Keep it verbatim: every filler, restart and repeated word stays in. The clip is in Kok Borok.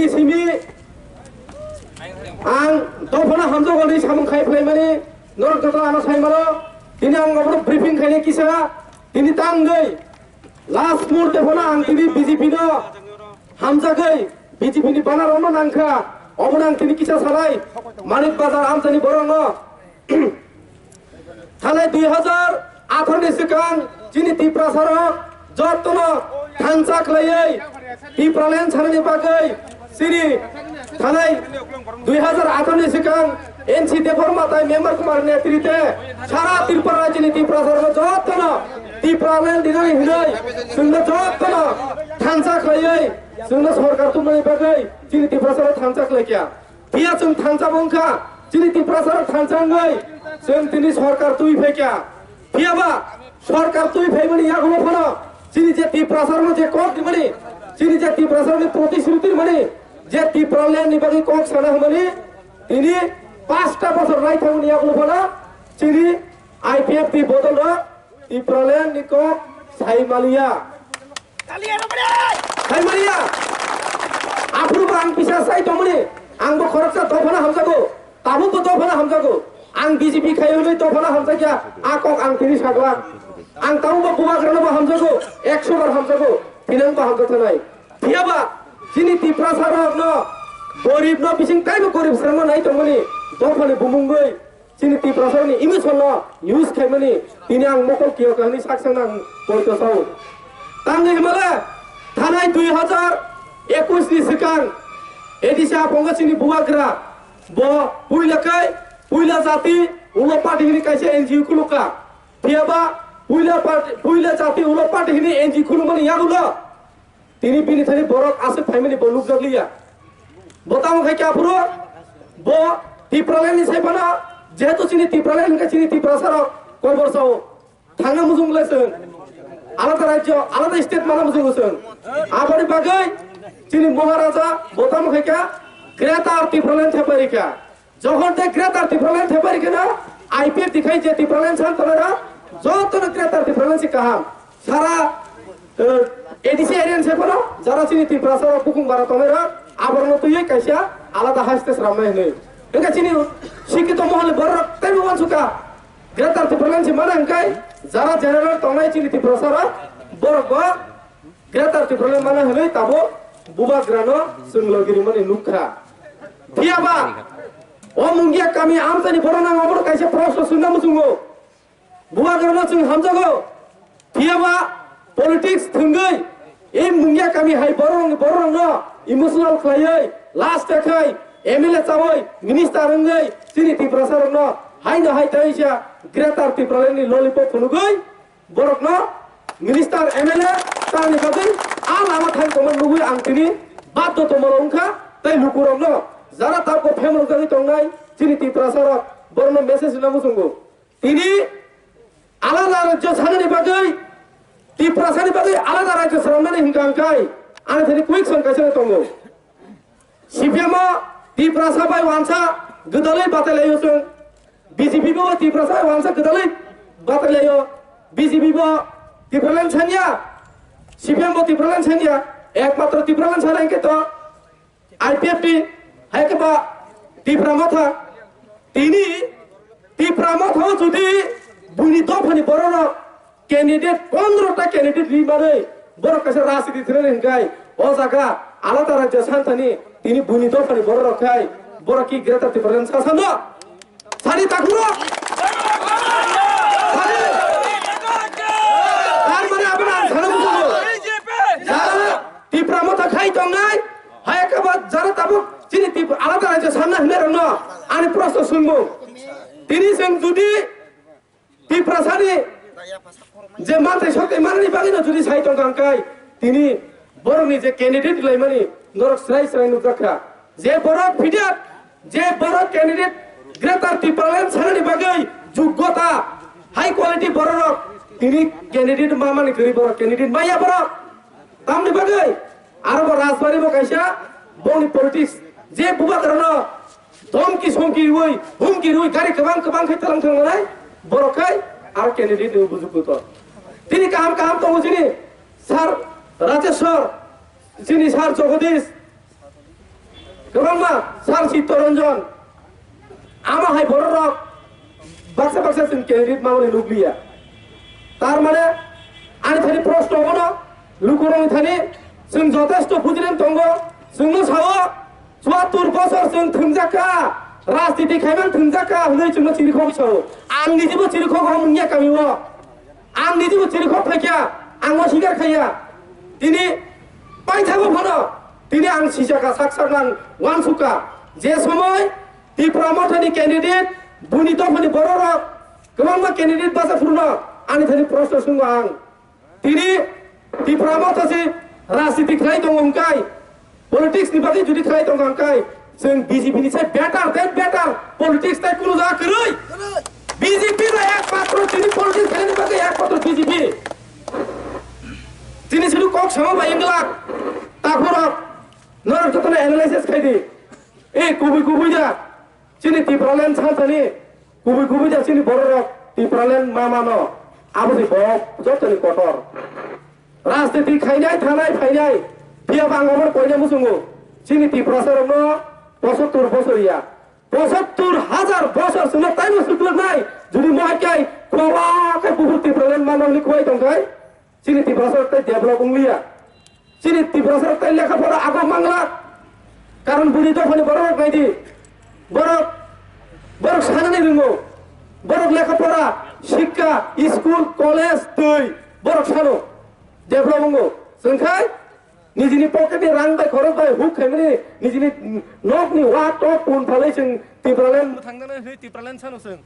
Simi ang dophano hamjago hinwi samung khai phlaimani norok joto ano saimano. Tini ang obono briefing khainai kisa, tini tangwi last muhurte phano ang tini B J P no hamjagwi B J P ni banner rokno nangkha. Obono ang tini kisa salai Manik Bazar amchani borokno. Thanai dui hazar atharo ni swkang chini Tiprasarok jotono thansa khlaiwi Tipraland sanani bagwi chini thanai dui hazar atharo ni swkang N C Debbarma tai Member Kumar netrite sara Tripura rajyoni Tiprasarok jotono Tipraland dinani hinwi chwngno jotono thansa khlaiwi chwngno sorkar tubunani bagwi chini Tiprasarok thansa khlaikha. Phiya chwng thansa bo wngkha, chini Tiprasarok thansa wngwi chwng tini sorkar twi phaikha. Phiya ba sorkar twi phaimani yagulo phano chini je Tiprasarokno je kok rimani, chini je Tiprasarokni protishruti rimani, je Tipraland ni bagwi kok sana hwnmani, tini pasta bosor naithangmani yagulo phano chini I P F T bodolrok Tipraland ni kok sai maliya. Sai maliya. Aphuru bo ang kisa sai tongmani. Ang bo khoroksa dophano hamjago. Tabuk bo dophano hamjago. Ang B J P khai hwnwi dophano hamjakya. A kok ang tini sagwak. Ang tabuk bo bubagrano bo hamjago. Ekso bar hamjago. Thinang bo hamjak thanai. Phiya ba chini Tiprasa rokno gorib no bising taibo gorib srangma nai tongmani. Dophani bumungwi. Chini Tiprasarokni image no use khaimani tini ang mokol kiyo kahini sak sakna ang poito sao. Tangwi himale thanai dui hazar ekwis ni swkang A D C aphongo chini bubagra bo puila kai puila jati ulo party hini kaisa N G O khulukha. Phiya ba puila party, puila jati ulo party hini N G O khulumani yagulo. Tini bini thani borok aswk phaimani bo nukjakliya. Bo tamo khai khe aphuru bo Tipraland ni sai phano, jehetu chini Tipraland hwnkhe chini Tiprasarok kobor sao. Thangna muchung le chwng. Alada rajyo, alada state mana muchungo chwng. Aboni bagwi chini Maharaja bo tamo khai khe Greater Tipraland thepai rikha. Jokhon tei Greater Tipraland thepai rikhe no, I P F T khai je Tipraland san tongnai rok, joto no Greater Tipraland se kaham. Sara, eh, A D C area ni se phano, jara chini Tiprasa rok bukung bara tongnai rok, aborok no twiwi kaisa alada haste sramnai hinwi. Hwnkhe chini sikito mohol ni borok rok teibo uansukha. Greater Tipraland se mana hwnkhe, jara general tongnai chini Tiprasa rok, borok bo Greater Tipraland mana hwnwi tabuk bubagrano chwng logi rimani nukha. Phiya ba o Mungia kami amchaini borok nang obono kaisa proshno swngna muchungo. Bubagrano chwng hamjago. Phiya ba politics thwngwi ei Mungia kami hai borok, borokno emotional khlaiwi last khai M L A chawi minister wngwi chini Tiprasa rokno haino hai taisa Greater Tipraland ni lollipop phunugwi borokno minister M L A tangni bagwi a lama thang tongma nugwi ang tini baddo tongmalo wngkha tei lukurokno jara tabuk phemlok jagwi tongnai chini Tiprasa rok borokno message rwna muchungo. Tini alada rajyo sanani bagwi Tiprasani bagwi alada rajyo swnamnani hwnkha hwnkhe ani thani quick song kaisa tongo. C P M o Tiprasa bai wansa gwdalwi batai laio chwng. B J P bo Tiprasa bai wansa gwdalwi batai laio. B J P bo Tipraland sanya. C P M bo Tipraland sanya. Ekmatro Tipraland sana hwnkhe to I P F T, hai khe ba Tipra Motha. Tini Tipra Motha o jodi buini dophani borok rok candidate pondro ta candidate ri manwi borok kaisa rajniti thwinani hwnkhe o jaga alada rajyo santhani tini buini dophani borok rok khai borok ki Greater Tipraland sa sano sani takuro sani tar mani aboni ang sana muchungo jara Tipra Motha khai tongnai hai khe ba jara tabuk chini Tipra alada rajyo sanna hinai rokno ani proshno swngmung tini chwng jodi Tiprasani je manthai soktwi manani bagwino jodi sai tongkha hwnkhe tini borokni je candidate laimani norok srai srai nukjakha. Je borok phidiat, je borok candidate Greater Tipraland sanani bagwi joggota, high quality bororok tini candidate mamani kwrwi borok candidate maya borok. Tamni bagwi aro bo Rajbari bo kaisa bongni politics je bubagrano dhomki somki rwi, humki rwi gari kwbang kwbang khai talang thangmanai borok khai aro candidate ni bujuk buto. Tini kaham kaham tongo chini sir Rajeshwar, chini sir Jagadish, Kwbangma sir Chittaranjan, amo hai bororok baksa baksa chwng candidate mamani nukliya. Tar mane ani thani proshno bono lukurokni thani chwng jotesto bujinani tongo, chwngno sao, chuattur bosor chwng thwngjak kha, rajniti khaimani thwngjak kha hwnwi chwngno chirikhok sao. Ang nijibo chirikhok wngya kamio. Ang nijibo chirikhok phaikha, ang o sikar khaiya. Tini paithago phano, tini ang sijaka sak sak nang wansukha. Je somoi Tipra Mothani candidate, buini dophani bororok, kwbangma candidate basa phurno ani thani proshno swngo ang. Tini Tipra Motha se rajniti khlai tongo hwnkhe, politics ni bagwi jodi khlai tongo hwnkhe, chwng B J P ni se better than better politics tai kunu jaga kwrwi. B J P bai ekmatro chini politics khlaini bagwi ekmatro B J P. Chini sidu kok sama bai inglak. Takhorok norok jotono analysis khai di. E kubui kubui da. Chini Tipraland salsani kubui kubui da chini bororok Tipraland ma mano. Abo se bo jotoni kotor. Rajniti khainai, thanai, phainai, phiya ba ang obo koina muchungo. Chini Tiprasa rokno pochattor bosor ya. Pochattor hajar bosor chwngno taino swklwknai. Jodi mohai kai, khwla kai buphur Tipraland manmani khwai tongkhai, chini Tiprasa rok tai develop wngliya. Chini Tiprasa rok tai lekha pora agok mangla. Karon buni dophani borok naidi. Borok, borok sanani ringo. Borok lekha pora, sikka, school, college, twi. Borok sano. Develop wngo. Chwng khai nijini pocket ni rang bai khorok bai huk khaimani nijini nok ni wa tok pun phalai chwng Tipraland thangdana hwnwi Tipraland sano chwng.